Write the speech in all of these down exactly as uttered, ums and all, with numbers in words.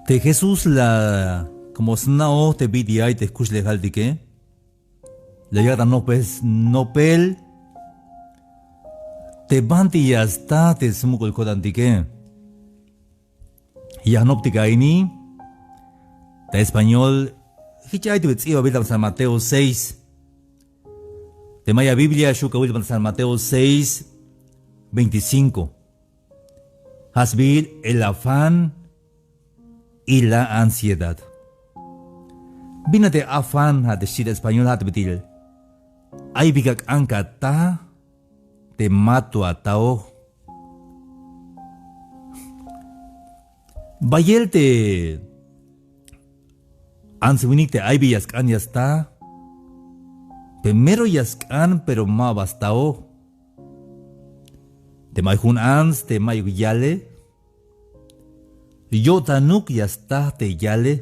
Te Jesús la, como sna'oj te bit'il ay te jkuxlejaltike, la yak' ta nopel, nopel te banti ya sta te smuk'ul ko'tantike. Ya jnoptik a ini ta español. Jich ay te ts'ibabil ta San Mateo seis. Te maya Biblia xu' kawil ta San Mateo seis veinticinco. Ja' sbiil el afán y la ansiedad. Bin a te afán, ja' te xchi ta español, ja' te bit'il ay bin ka k'an ka ta te ma to ataoj. Bayel te ants winik te ay bin ya sk'an ya sta, te mero ya sk'an pero ma ba staoj. Te ma ay jun ants te mayuk yale, yo'tanuk ya sta te yale,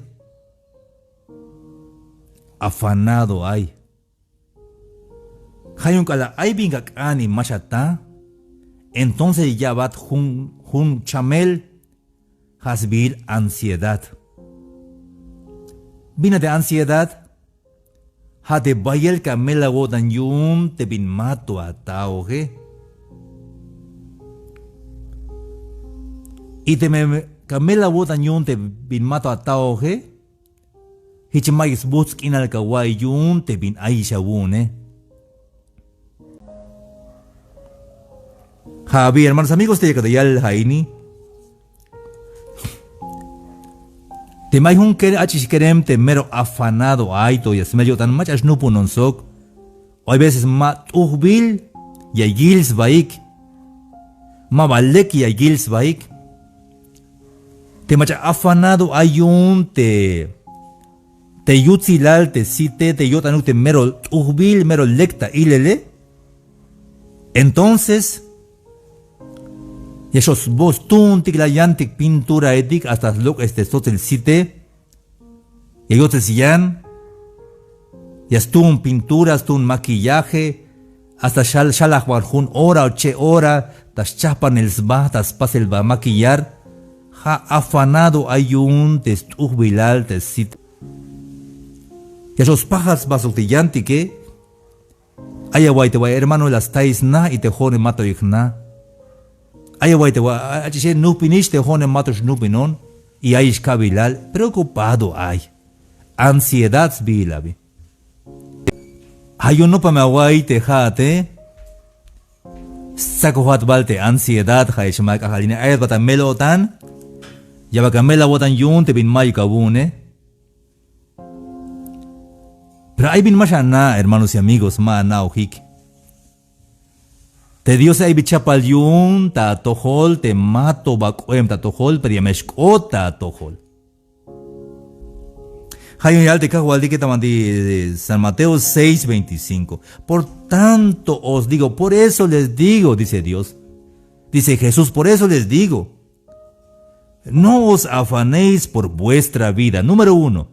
afanado ay. Ja' yu'un k'alal ay bin ka k'an y ma xata, entonces ya yabat jun, jun chamel, ja' sbiil ansiedad. Bin a te ansiedad, ja' te bayel ka mel awo'tan yu'un te bin ma to ataoje. Y teme ka mel awo'tan yu'un te bin ma to ataoje, jich mayuk sbujts' k'inal ka wa'iy yu'un te bin ayix awu'une. Ja' abi hermanos, amigos, te yakat ta yal ja' ini. Teme ay jun kere, ach'ix kerem te mero afanado ay to ya smel yo'tan, mach'a xnupunon sok. O hay veces ma t'ujbil ya yil sbaik. Ma ba lek ya yil sbaik. Te mach'a afanado ay yu'un te, te yutsilal te site, te yo'tanuk te mero t'ujbil, mero lek ta ilele. Entonces ya xol sbo stuuntik, la yantik pinturaetik hasta slok' este stsotsel site. Ya yotsel syan, ya stuun pintura, stuun maquillaje, hasta xal, xalaj wan jun ora o che' ora ta xchajpanel sba, ta spasel ba maquillar. Ja' afanado ay yu'un te st'ujbilal te sit. Ya xol spajal sba sok te yantike. Ay awa'iy te wa hermano la sta'iy sna y te jo'one ma to yu'un jna. Ay awa'iy te wa ach'ixe nujpinix, te jo'one ma to xnujpinon. Y ayix kabilal, preocupado ay. Ansiedad sbiil abi. Ja' yu'un nopa me awa'iy te ja'ate stsakojat bal te ansiedad, ja'ix ma k'ajk'al ini ayat ba ta mel-o'tan. Ya ba ka mel awo'tan yu'un te bin mayuk awu'une. Pero ay bin ma xana', hermanos y amigos, ma ana'ojik. Te Diose ay bi chapal yu'un ta atojol te ma to ba k'oem ta atojol, pero ya me xk'ot ta atojol. Ja' yu'un ya yal te Kajwaltike ta banti, eh, San Mateo seis veinticinco. Por tanto os digo, por eso les digo, dice Dios. Dice Jesús, por eso les digo, no os afanéis por vuestra vida. Número uno,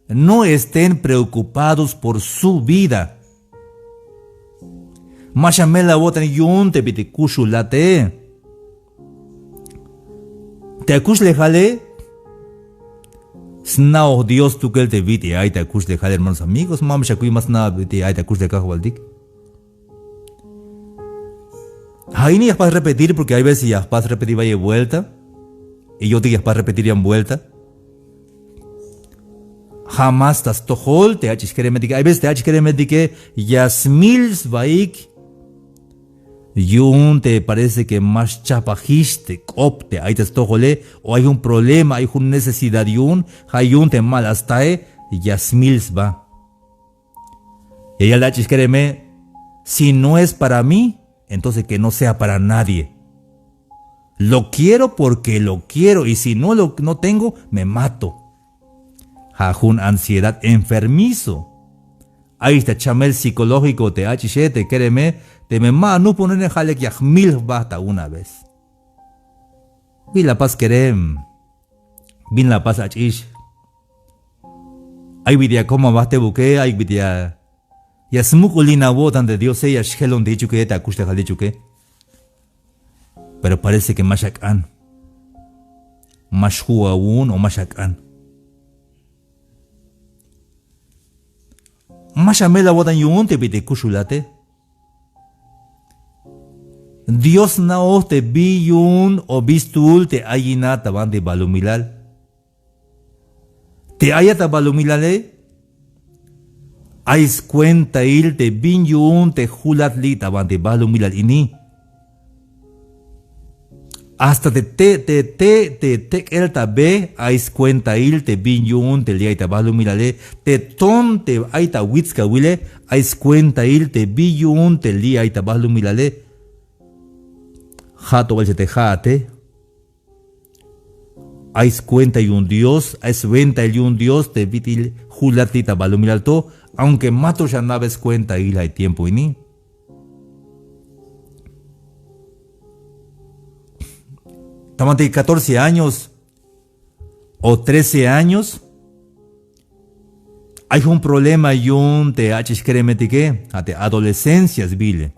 no estén preocupados por su vida. Ma xamel awo'tan yu'un te bit'il kuxulate. Te akuxlejale sna'oj Dios stukel te bit'il ay te akuxlejal, hermanos, amigos. Ma me xakuy ma sna' bit'il ay te akuxlejal Kajwaltik. Ja' ini ya jpas repetir, porque hay veces ya jpas repetir bayel vuelta. Y yo'tik ya jpas repetir yan vuelta. Ja' más ta stojol te ach'ix keremetike. Hay veces te ach'ix keremetike ya smil sbaik. Yu'un te parece que ma xchajpajix te k'op te ay ta stojole, o ay jun problema, ay jun necesidad yu'un, ja' yu'un te ma la stae, ya smil sba. Ya yal te ach'ix kereme, si no es para mí, entonces que no sea para nadie. Lo quiero porque lo quiero, y si no lo, no tengo, me mato. Ja' jun ansiedad enfermizo. Ay ta chamel psicológico te ach'ixe, te kereme, teme ma anujpunone ja' lek ya jmil jba ta una vez. Bin la pas kerem, bin la pas ach'ix. Ay bit'il ya kom aba te buke, ay bit'il ya, ya smuk'ulin awo'tan te Diose, ya xjelon te jichuke, te akuxlejal jichuke. Pero parece que ma xak'an. ma xju' awu'un o ma xak'an. Ma xamel awo'tan yu'un te bit'il kuxulate. Dios sna'oj te bin yu'un o bin stuul te ayinat ta banti balumilal. Te ayat ta balumilale, ay skuentail te bin yu'un te julat li' ta banti balumilal ini. Hasta te te te te te tek'el ta be ay skuentail te bin yu'un te li' ay ta balumilale. Te ton te ay ta witskawile ay skuentail te bin yu'un te li' ay ta balumilale. Ja' to bal te ja'ate. Ay skuenta yu'un Dios, ay swentail yu'un Dios te bit'il julat li' ta balumilal to, aunque ma to xana'be skuentail ay tiempo ini. Ta banti catorce años o trece años, ay jun problema yu'un te ach'ix keremetike, ja' te adolescencia sbiile.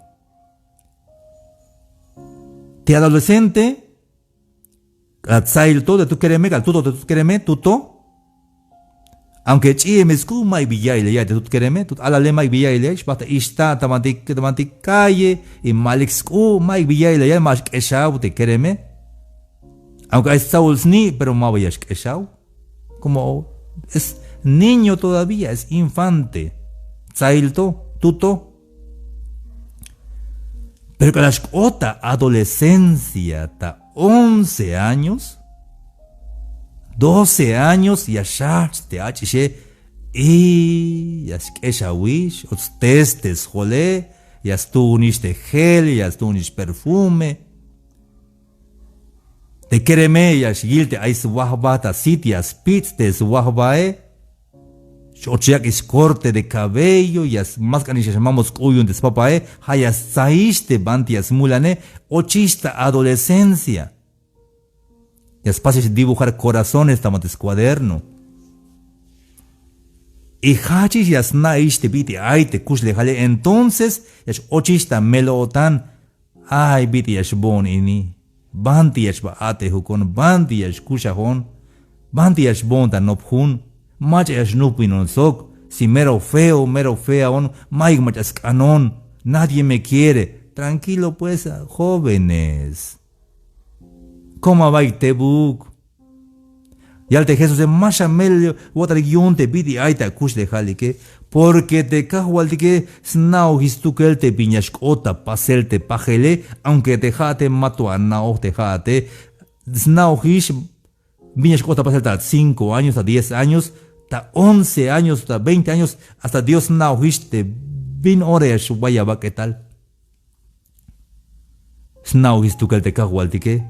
Te adolescente, k'alal tsail to te tut kereme, k'alal tut to te tut kereme, tut to. Aunque ch'i'em sk'u', ma'yuk bi ya'ilel ya'iy te tut kereme, tut alale ma'yuk bi ya'ilel ya'iy, xbajt ta ixta' ta banti, ta banti calle, y ma lek sk'u', ma'yuk bi ya'ilel ya'iy, ma xk'exaw te kereme. Aunque ay stsaul sni', pero maba ya xk'exaw. Como es niño todavía, es infante. Tsail to, tut to. Pero k'alal xk'ot ta adolescencia ta once años, doce años, ya xjajch te ach'ixe, y ya xk'exawix, o stes te sjole, ya stuunix te gel, ya stuunix perfume. Te kereme ya xyil te ay swajba ta sit, ya spits' te swajbae. X-och yak'ix corte de cabello, ya s-, ma sk'anix ya xmamot sk'u' yu'un te spapae, ja' ya stsaix te banti ya smulane, ochix ta adolescencia. Ya spasix dibujar corazones ta banti skuaderno. Y jajchix ya sna'ix te bit'il ay te kuxlejale, entonces ya x-ochix ta mel-o'tan. Ay, bit'il ya xboon ini, banti ya xba a'tejukon, banti ya xkuxajon, banti ya xboon ta nop jun, mach'a ya xnujpinon sok, si mero feo, mero feaon, ma'yuk mach'a sk'anon, nadie me quiere. Tranquilo pues, jóvenes. Komo abaik tebuk. Yal te Jesuse, ma xamel awo'tanik yu'un te bit'il ay ta kuxlejalike, porque te Kajwaltike sna'ojix stukel te bin ya xk'ot ta pasel te pajele, aunque te ja'ate mato ana'oj te ja'ate, sna'ojix bin ya xk'ot ta pasel ta cinco años, ta diez años, ta once años, ta veinte años, hasta Dios sna'ojix te bin ora ya xway abak'etal. Sna'ojix stukel te Kajwaltike.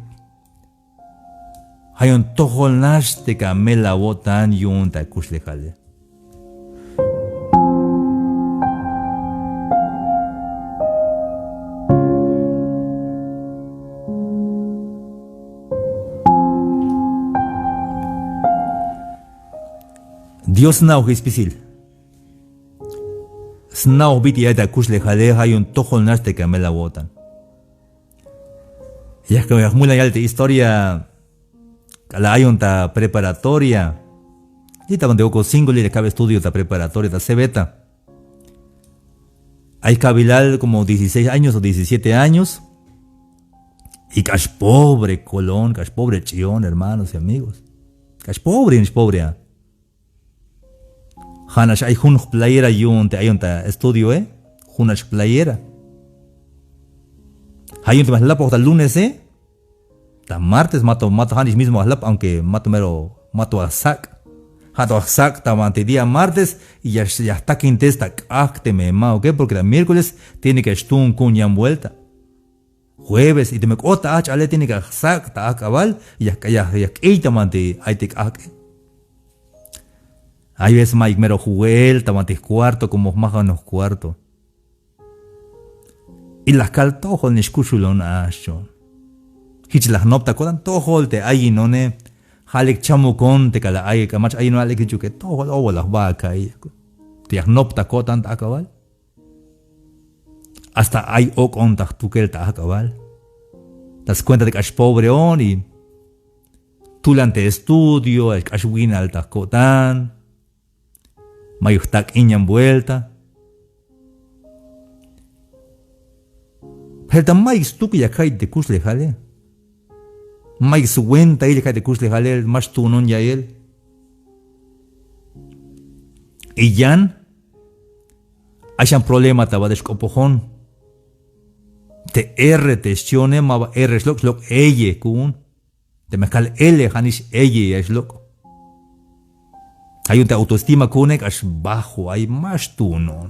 Ja' yu'un tojol nax te ka mel awo'tan yu'un ta kuxlejale. Dios sna'ojix spisil. Sna'oj bit'il ay ta kuxlejale, ja' yu'un tojol nax te ka mel awo'tan. Ya, ya jmulan yal te historia k'alal ayon ta preparatoria. Li' ta banti wokol cinco li' la kab estudio ta preparatoria ta Cebeta. Ay kabilal como dieciséis años o diecisiete años. Y k'ax pobre kolon, k'ax pobre ch'ion, hermanos y amigos. K'ax pobre, k'ax pobre a. Ja' nax ay jun jplayera yu'un te ayon ta estudioe, jun nax jplayera. Ja' yu'un te ma jlapoj ta lunese, ta martes mato, mato ja' nix mismo ajlap, aunque mato mero, mato ajsak'. Ja' to ajsak' ta banti día martes, y ya, ya jtakintes ta k'ajk' teme ma'uke, porque ta miércoles tiene que xtuun ku'un yan vuelta. Jueves, y teme k'ot ta ajch'ale tiene que ajsak' ta ajk'abal, ya, ya, ya jk'iy ta banti ay te k'ajk'e. Ay veces ma'yuk mero ju'el ta banti jcuarto, como jmajanoj jcuarto. Y la jkal tojol nix kuxulon a xchon. Jich la jnop ta ko'tan tojol te ayinone, ja' lek chamukon te k'alal ay, k'amach ayinon a lek jichuke tojol owol la jba ka'iy. Te ya jnop ta ko'tan ta ajk'abal. Hasta ay ok'on ta jtukel ta ajk'abal. Ta skuenta te k'ax pobreon y Tulan te estudio, ay k'ax winal ta ko'tan. Mayuk jtak'in yan vuelta. Pero ta mayuk stuk ya ka'iy te kuxlejale. Mayuk swentail ya ka'iy te kuxlejale, ma xtuunon ya'el. Y yan, ay xan problema ta ba te xk'opojon. Te R te xchione, ma ba R xlok', xlok' eye ku'un. Teme kal L, ja'nix eye ya xlok'. Ja' yu'un te autoestima ku'une k'ax bajo ay, ma xtuunon.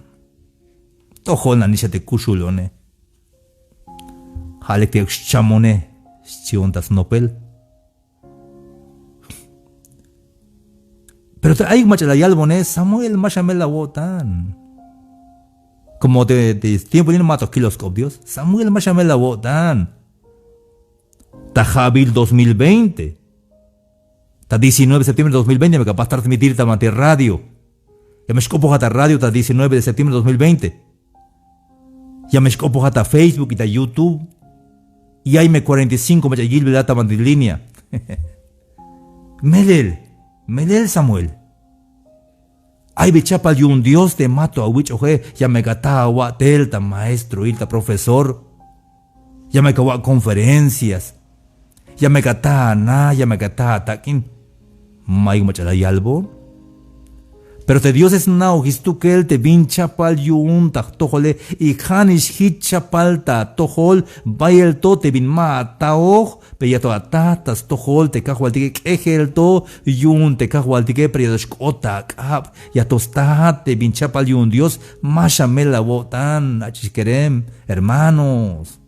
Tojol nanix a te kuxulone. Ja' lek te xchamone, xchion ta snopel. Pero te ayuk mach'a la yalbone, Samuel, ma xamel awo'tan. Como te, te tiempo ini ma to kiloj sk'op Dios. Samuel, ma xamel awo'tan. Ta ja'bil dos mil veinte. Ta diecinueve de septiembre de dos mil veinte me acaba transmitir ta banti radio. Ya me xk'opojat ta radio ta diecinueve de septiembre de dos mil veinte. Ya me xk'opojat ta Facebook y ta YouTube. Y ay me cuarenta y cinco mach'a yilbelat ta banti línea. Melel, melel Samuel. Ay bi chapal yu'un Dios te ma to awich'oje, ya me ka ta awa'tel ta maestroil, ta profesor. Ya me ka wa' conferencias. Ya me ka ta ana, ya me ka ta atak'in. Mayuk mach'a la yalbon. Pero te Diose sna'ojix stukel te bin chapal yu'un ta jtojole, y ja'nix jich chapal ta atojol, bayel to te bin ma ataoj, pero ya to ataj ta stojol te Kajwaltike, k'ejel to yu'un te Kajwaltike, pero ya to xk'ot ta ak'ab, ya to stajat te bin chapal yu'un Dios. Ma xamel awo'tan, ach'ix kerem, hermanos.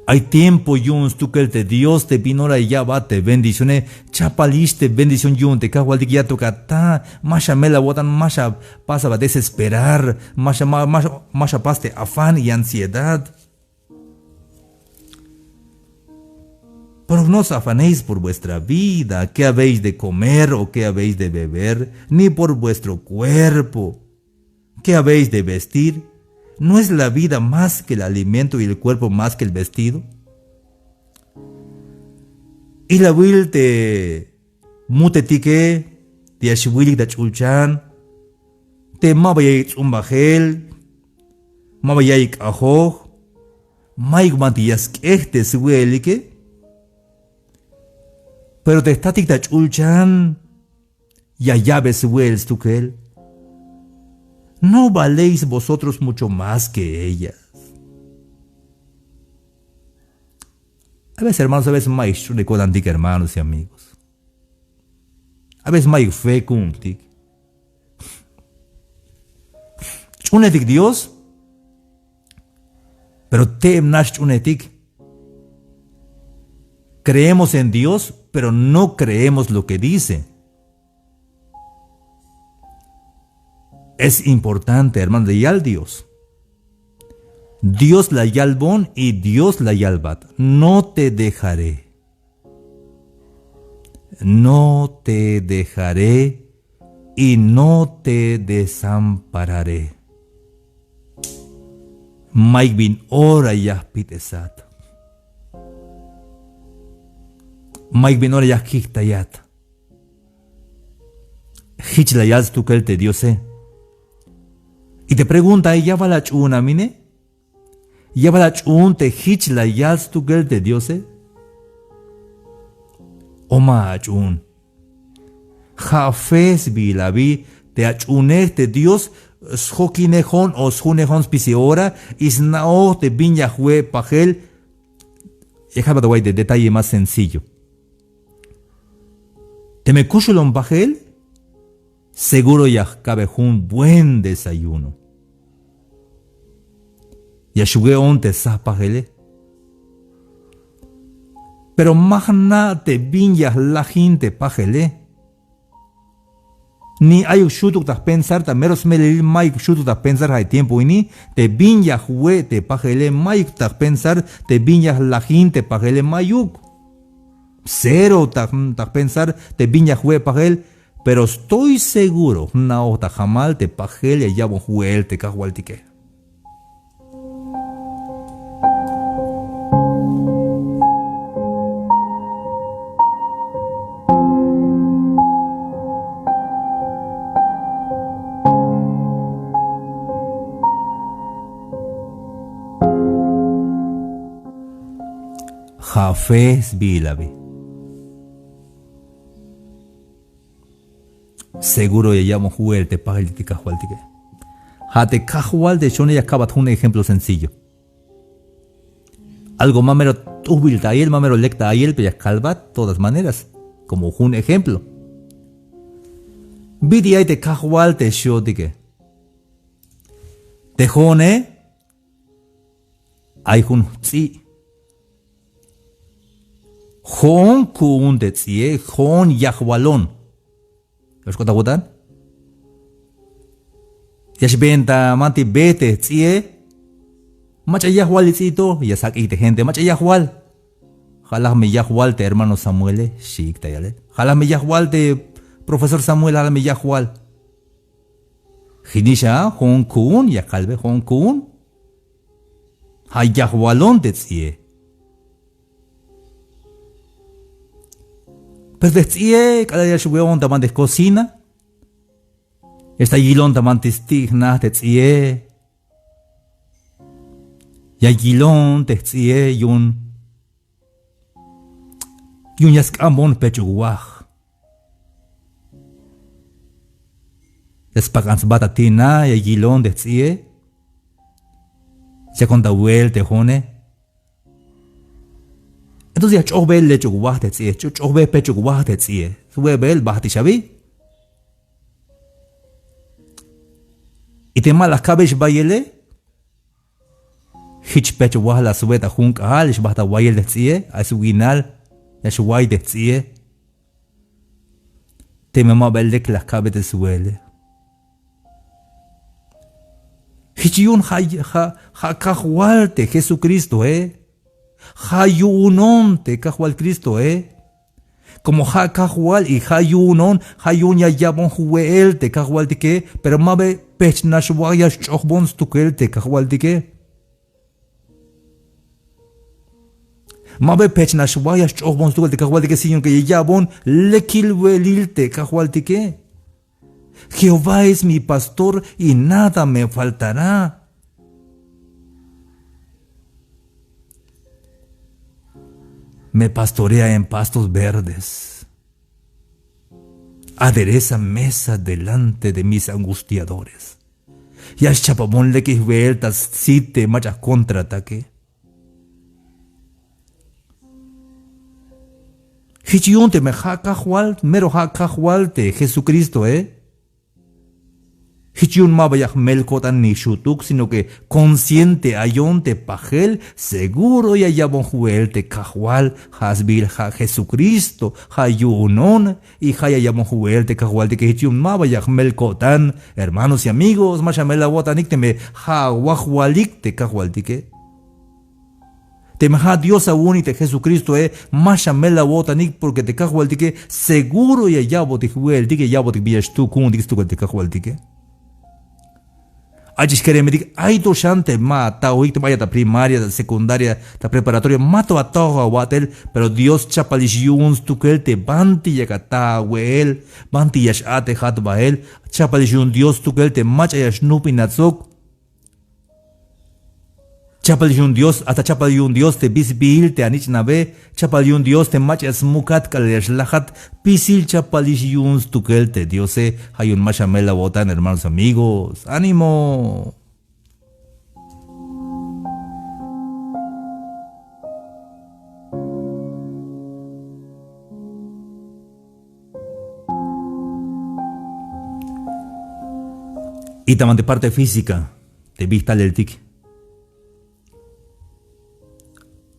Ay tiempo yu'un stukel te Dios te bin ora ya ya'bat te bendicione, chapalix te bendición yu'un te Kajwaltik, ya to ka ta, ma xamel awo'tan, ma xapas aba desesperar, ma xa, ma, ma, ma xapas te afán y ansiedad. Porque no os afanéis por vuestra vida, qué habéis de comer o qué habéis de beber, ni por vuestro cuerpo, qué habéis de vestir. ¿No es la vida más que el alimento y el cuerpo más que el vestido? Ilawil te mutetike, te ya xwilik ta ch'ulchan, te ma ba ya'iy ts'umbajel, ma ba ya'iy k'ajoj, mayuk banti ya sk'ej te swe'elike. Pero te jtatik ta ch'ulchan ya ya'be swe'el stukel. ¿No valéis vosotros mucho más que ellas? A veces, hermanos, a veces mayuk xch'unej ko'tantik, hermanos y amigos. A veces mayuk fe ku'untik. Xch'uunejtik Dios, pero teb nax xch'uunejtik. Creemos en Dios, pero no creemos lo que dice. Es importante, hermano, la yal Dios. Dios la yalbon y Dios la yalbat: No te dejaré. No te dejaré y no te desampararé. Mayuk bin ora ya jpit'esat. Mayuk bin ora ya jkijtayat. Jich la yal stukel te Diose. Y te preguntae, ¿ya bal ach'uun a mine? ¿Ya bal ach'uun te jich la yal stukel te Diose? O ma ach'uun. Ja' fe sbiil abi te ach'uunej te Dios sjokinejon o sjunejon spisil ora y sna'oj te bin ya jwe' pajel. Ya kalbat awa'iy te detalle más sencillo. Teme kuxulon pajel, seguro ya jkabe jun buen desayuno. Ya xwe'on te saj pajele. Pero ma jna' te bin ya jlajin te pajele. Ni ayuk xutuk ta jpensar, ta mero smelelil mayuk xutuk ta jpensar ja' tiempo ini, te bin ya jwe' te pajele mayuk ta jpensar, te bin ya jlajin te pajele mayuk. Cero ta, ta jpensar te bin ya jwe' pajel, pero estoy seguro jna'oj ta jamal te pajel ya yabon jwe'el te Kajwaltike. Ja' fe sbiil abi. Seguro ya yabon jwe'el te pajel te kajwaltike. Ja' te kajwal te xone ya kabat jun ejemplo sencillo. Algo ma mero t'ujbil ta ayel, ma mero lek ta ayel, pero ya kalbat todas maneras, como jun ejemplo. Bit'il ay te kajwal te xyotike. Te jo'one ay jun ts'i'. Jo'on ku'un te ts'i'e, jo'on yajwalon. Ya xk'ot awo'tan. Ya xbeen ta banti be te ts'i'e. Mach'a yajwal li ts'i' to, ya sak'ik te gente, mach'a yajwal. Ja' laj me yajwal te hermano Samuele, xiik ta yale. Ja' laj me yajwal te profesor Samuel, ja' laj me yajwal. Jich nix a, jo'on ku'un ya kalbe, jo'on ku'un. Ja' yajwalon te ts'i'e. Pero te jts'i'e k'alal ya xwe'on ta banti jcocina, ya xtal yilon ta banti sti' jna te ts'i'e. Ya yilon te jts'i'e yu'un, yu'un ya sk'ambon jpechuk waj. Ya spak'an sba ta tina, ya yilon te jts'i'e. Yakon ta we'el te jo'one. Entonces ya jch'ojbe lechuk waj te jts'i'e, jch'ojbe jpechuk waj te jts'i'e. Swe'bel bajtix abi. Y te ma la jka'bex bayele, jich jpech waj la swe' ta jun k'aal, xbajt ta wayel te jts'i'e, ay swinal ya xway te jts'i'e. Teme ma ba lek la jka'be te swe'ele. Jich yu'un ja', ja', ja' kajwal te Jesucristoe. Ja' yu'unon te kajwal Cristoe. Como ja' kajwal y ja' yu'unon, ja' yu'un ya yabon jwe'el te kajwaltike, pero ma ba pechnax waj ya xch'ojbon stukel te kajwaltike. Ma ba pechnax waj ya xch'ojbon stukel te kajwaltike, sino que ya yabon lekil we'elil te kajwaltike. Jehová es mi pastor y nada me faltará. Me pastorea en pastos verdes. Adereza mesa delante de mis angustiadores. Ya xchapabon lekil jwe'el ta sit te mach'a jkontratake. Jich yu'un teme ja' kajwal, mero ja' kajwal te Jesucristoe. Jich yu'un ma ba ya jmel ko'tan ni xutuk, sino que consciente ayon te pajel, seguro ya yabon jwe'el te kajwal, ja' sbiil ja' Jesucristo, ja' yu'unon, y ja' ya yabon jwe'el te kajwaltike. Jich yu'un ma ba ya jmel ko'tan, hermanos y amigos, ma xamel awo'tanik teme ja' awajwalik te kajwaltike. Teme ja' Dios awu'unik te Jesucristoe, ma xamel awo'tanik, porque te kajwaltike seguro ya ya'botik jwe'eltik, ya ya'botik bin ya xtuun ku'untik stukel te kajwaltike. Ach'ix keremetik, ay to xan te ma ataojik, teme ay ta primaria, ta secundaria, ta preparatoria, ma to ataoj awa'tel, pero Dios chapalix yu'un stukel te banti yak ata awe'el, banti ya x-a'tejat bael, chapalix yu'un Dios stukel te mach'a ya xnupinat sok. Chapalix yu'un Dios, hasta chapal yu'un Dios te bi sbiil te anich'nabe, chapal yu'un Dios te mach'a ya smukat k'alal ya xlajat, pisil chapalix yu'un stukel te Diose. Ja' yu'un ma xamel awo'tan, hermanos, amigos. ¡Ánimo! Y ta banti parte física, te bijtaleltik.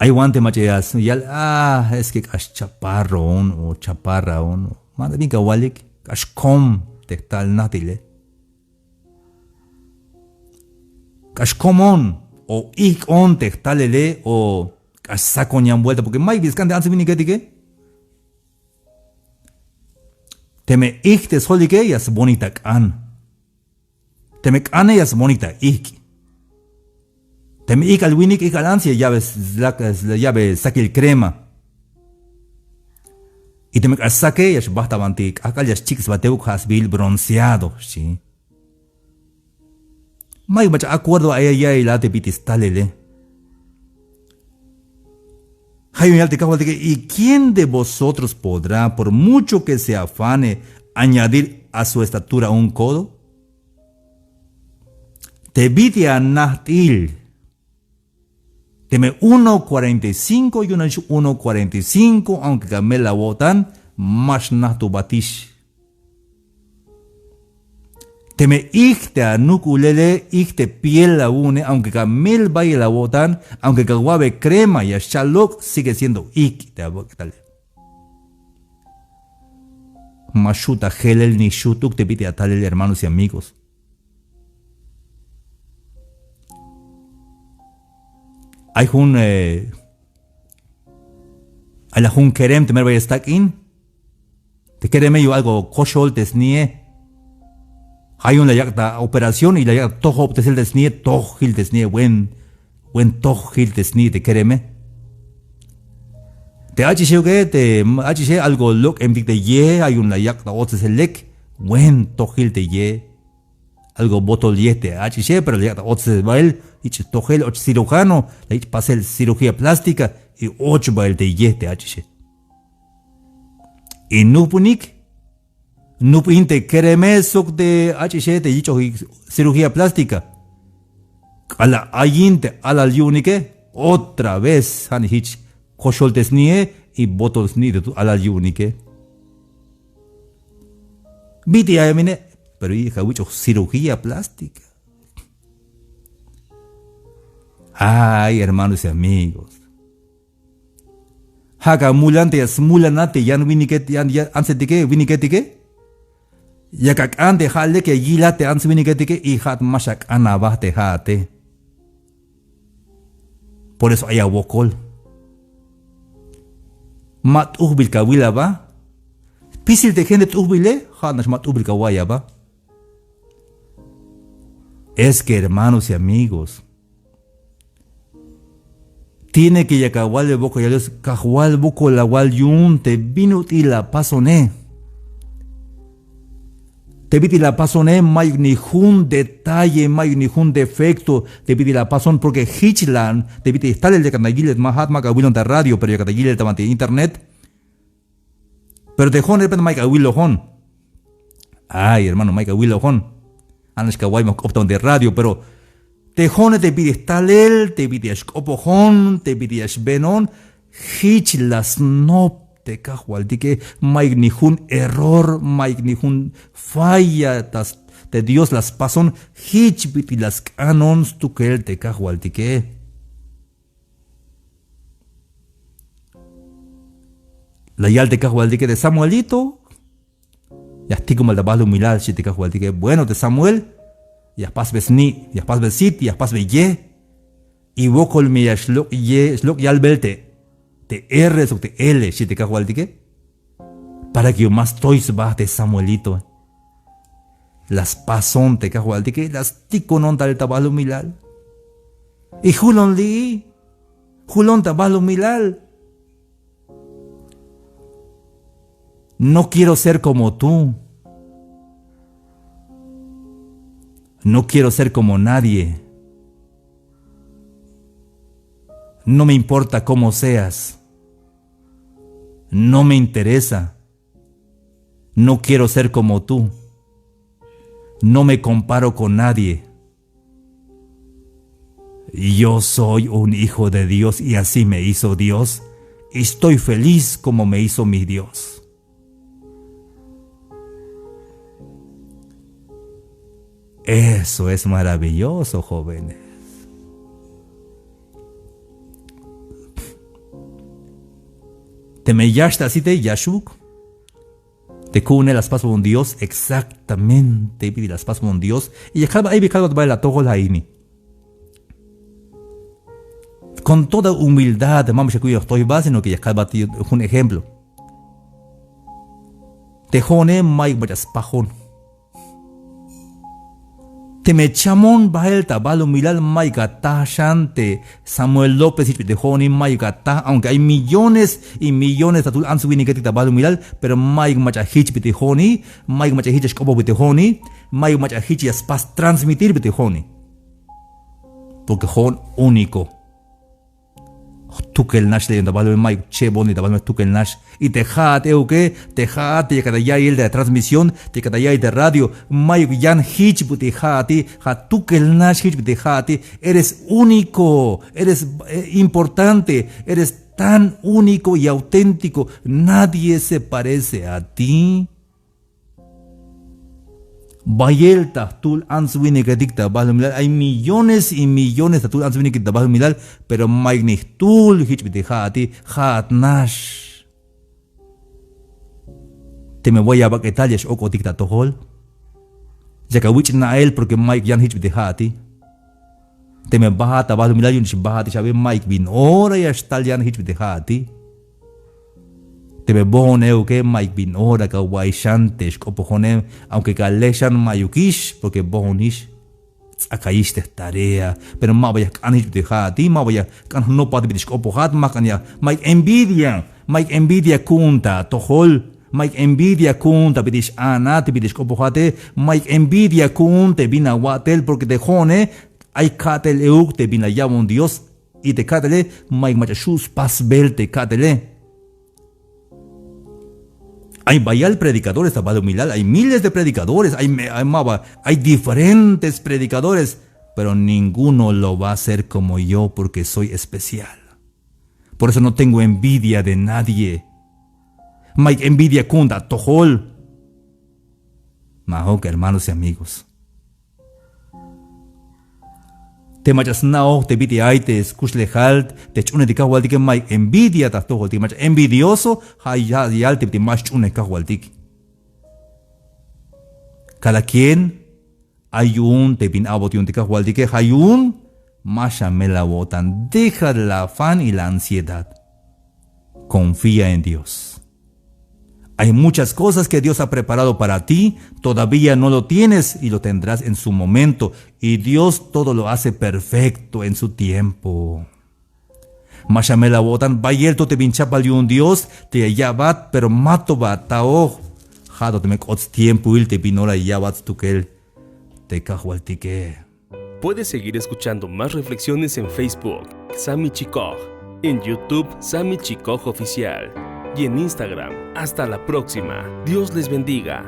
Ay wan te mach'a ya yal, ah, es que k'ax chaparroon o chaparraon, ma ta bin kawalik, k'ax kom te jtal najtile. K'ax komon o ijk'on te jtalele o k'ax sakon yan vuelta, porque mayuk bin sk'an te ants winiketike. Teme ijk' te sjolike, ya sbonik ta k'an. Teme k'ane, ya sbonik ta ijk'. Teme ijk' k'al winik, ijk' k'al ants, ya ya'be slak-, ya ya'be sakil crema. Y teme k'ax sake, ya xbajt ta banti k'ajk'al, ya xchik' sba tebuk, ja' sbiil bronceado, xchi. Mayuk mach'a acuerdo ay ya ya'iyel a te bit'il stalele. Ja' yu'un ya yal te Kajwaltike: ¿Y quién de vosotros podrá, por mucho que se afane, añadir a su estatura un codo? Te bit'il anajt'il. Teme uno cuarenta y cinco, yu'un nix uno cuarenta y cinco, aunque ka mel awo'tan, ma xnajtubatix. Teme ijk te anuk'ulele, ijk te piel awu'une, aunque ka mel bayel awo'tan, aunque ka wa'be crema, ya xcha'al lok', sigue siendo ijk te awok'tale. Ma xju' ta jelel ni xjutuk te bit'il atalel, hermanos y amigos. Ay jun, eh, ay la jun kerem te mero bayel stak'in. Te kereme yu'un algo koxol te sni'e. Ja' yu'un la yak' ta operación y la yak' ta tojobtesel te sni'e, tojil te sni'e, buen, buen tojil te sni'e te kereme. Te ach'ixe uke, te ach'ixe algo lok'emtik te ye, ja' yu'un la yak' ta otsesel lek, buen tojil te ye. Algo botol ye te ach'ixe, pero la yak' ta otsesel bael, jich tojel, och cirujano, la jich pasel cirugía plástica, y och bael te ye te ach'ixe. Y nujpunik, nujp'in te kereme sok te ach'ixe te yich'ojik cirugía plástica. K'alal ayin te alal yu'unike, otra vez, ja' nix jich koxol te sni'e, y botol sni' te tu alal yu'unike. Bit'il ya mine, pero ya awich'oj cirugía plástica. Ay, hermanos y amigos. Ja' ka mulan te ya smulanat te yan winike, yan, yan antsetike, winiketike. Yak ak'an te ja' lek ya yilat te ants winiketike, y ja'at ma xak'an aba te ja'ate. Por eso ay awokol. Ma t'ujbil ka awil aba. Spisil te gente t'ujbile, ja'at nax ma t'ujbil ka awa'iy aba. Es que, hermanos y amigos, tiene que yak awal wokol yal Dios, Kajwal, wokol awal yu'un te bin ut'il la pasone. Te bit'il la pasone, mayuk ni jun detalle, mayuk ni jun defecto te bit'il la pason, porque jich la, te bit'il talel yakat ta yilel, ma ja'at mayuk awilon ta radio, pero yakat ta yilel ta banti internet. Pero te jo'one de repente mayuk awiloj on. Ay, hermano, mayuk awiloj on. Ja' nax ka awa'y ma jk'op ta banti radio, pero te jo'one te bit'il talel, te bit'il ya xk'opoj on, te bit'il ya xbeen on, jich la snop te Kajwaltike, mayuk ni jun error, mayuk ni jun falla ta s-, te Dios la spason, jich bit'il la sk'anon stukel te Kajwaltike. La yal te Kajwaltike te Samuelito, ya jtikumal ta balumilal, xchi te Kajwaltike. Bueno, te Samuel, ya jpasbe sni', ya jpasbe sit, ya jpasbe ye. Y wokol me ya xlok' ye, xlok' yalbel te, te R sok te L, xchi te Kajwaltike. Para que yu'un ma stoy sba te Samuelito. La spason te Kajwaltike, la stikonon tal ta balumilal. Y julon li'i, julon ta balumilal. No quiero ser como tú. No quiero ser como nadie. No me importa cómo seas. No me interesa. No quiero ser como tú. No me comparo con nadie. Yo soy un hijo de Dios y así me hizo Dios. Y estoy feliz como me hizo mi Dios. Eso es maravilloso, jóvenes. Teme yax ta site, yaxuk. Te ku'une la spasbon Dios exactamente bit'il la spasbon Dios. Y ya kalbat, ay bi kalbat bael atojol a ini. Con toda humildad, ma me xakuy jtojba, sino que ya kalbat jun ejemplo. Te jo'one mayuk mach'a spajon. Teme chamon bael ta balumilal, mayuk ataj xan te Samuel López jich bit'il jo'oni, mayuk ataj, aunque ay millones y millones ta tul ants winiketik ta balumilal, pero mayuk mach'a jich bit'il jo'oni, mayuk mach'a jich ya xk'opoj bit'il jo'oni, mayuk mach'a jich ya spas transmitir bit'il jo'oni. Porque jo'on único. Jtukel nax leyon ta balumilal, mayuk chebon li ta balumilal, jtukel nax. Y te ja'at euke, te ja'at te yakat ta ya'iyel te transmisión, te yakat ta ya'iyel te radio, mayuk yan jich bit'il ja'ati, ja' jtukel nax jich bit'il ja'ati. Eres único, eres eh, importante, eres tan único y auténtico. Nadie se parece a ti. Bayel ta jtul ants winiketik ta balumilal, ay millones y millones ta jtul ants winiketik ta balumilal, pero mayuk ni jtul jich bit'il ja'ati, ja'at nax. Teme way abak'etal ya x-ok'otik ta atojol. Yak awich'na'el porque mayuk yan jich bit'il ja'ati. Teme bajat ta balumilal yu'un ix bajat ix abi, mayuk bin ora ya xtal yan jich bit'il ja'ati. Teme bojon euke, mayuk bin ora ka wa'iy xan te xk'opojone, aunque ka le xan mayukix porque bojonix. Ts'akayix te jtarea, pero ma ba ya jk'an jich bit'il ja'ati, ma ba ya jk'an jnopat bit'il xk'opojat, ma jk'an ya, mayuk envidia, mayuk envidia ku'un ta atojol, mayuk envidia ku'un ta bit'il x-a'nat, bit'il xk'opojate, mayuk envidia ku'un te bin awa'tel, porque te jo'one ay ka'tel euk te bin la ya'bon Dios, y te ka'tele mayuk mach'a xju' spasbel te ka'tele. Ay bayal predicadores ta balumilal, ay miles de predicadores, ay, me- ay maba, ay diferentes predicadores, pero ninguno lo va a hacer como yo porque soy especial. Por eso no tengo envidia de nadie. Mayuk envidia ku'un ta atojol. Ma'uk, hermanos y amigos. Te mach'a sna'oj te bit'il ay te skuxlejal te jch'unej te kajwaltike, mayuk envidia ta jtojoltik. Mach'a envidioso ja' ya yal te bit'il ma xch'unej kajwaltik. Cada quien ay yu'un te bin a'bot yu'un te kajwaltike, ja' yu'un ma xamel awo'tan. Deja el afán y la ansiedad. Confía en Dios. Hay muchas cosas que Dios ha preparado para ti, todavía no lo tienes y lo tendrás en su momento. Y Dios todo lo hace perfecto en su tiempo. Ma xamel awo'tan, bayel to te bin chapal yu'un Dios te ya ya'bat, pero ma to ba ataoj. Ja' to teme k'ot stiempoil te bin ora ya ya'bat stukel te kajwaltike. Puedes seguir escuchando más reflexiones en Facebook, Sami Chikoj, en YouTube, Sami Chikoj Oficial, y en Instagram. Hasta la próxima. Dios les bendiga.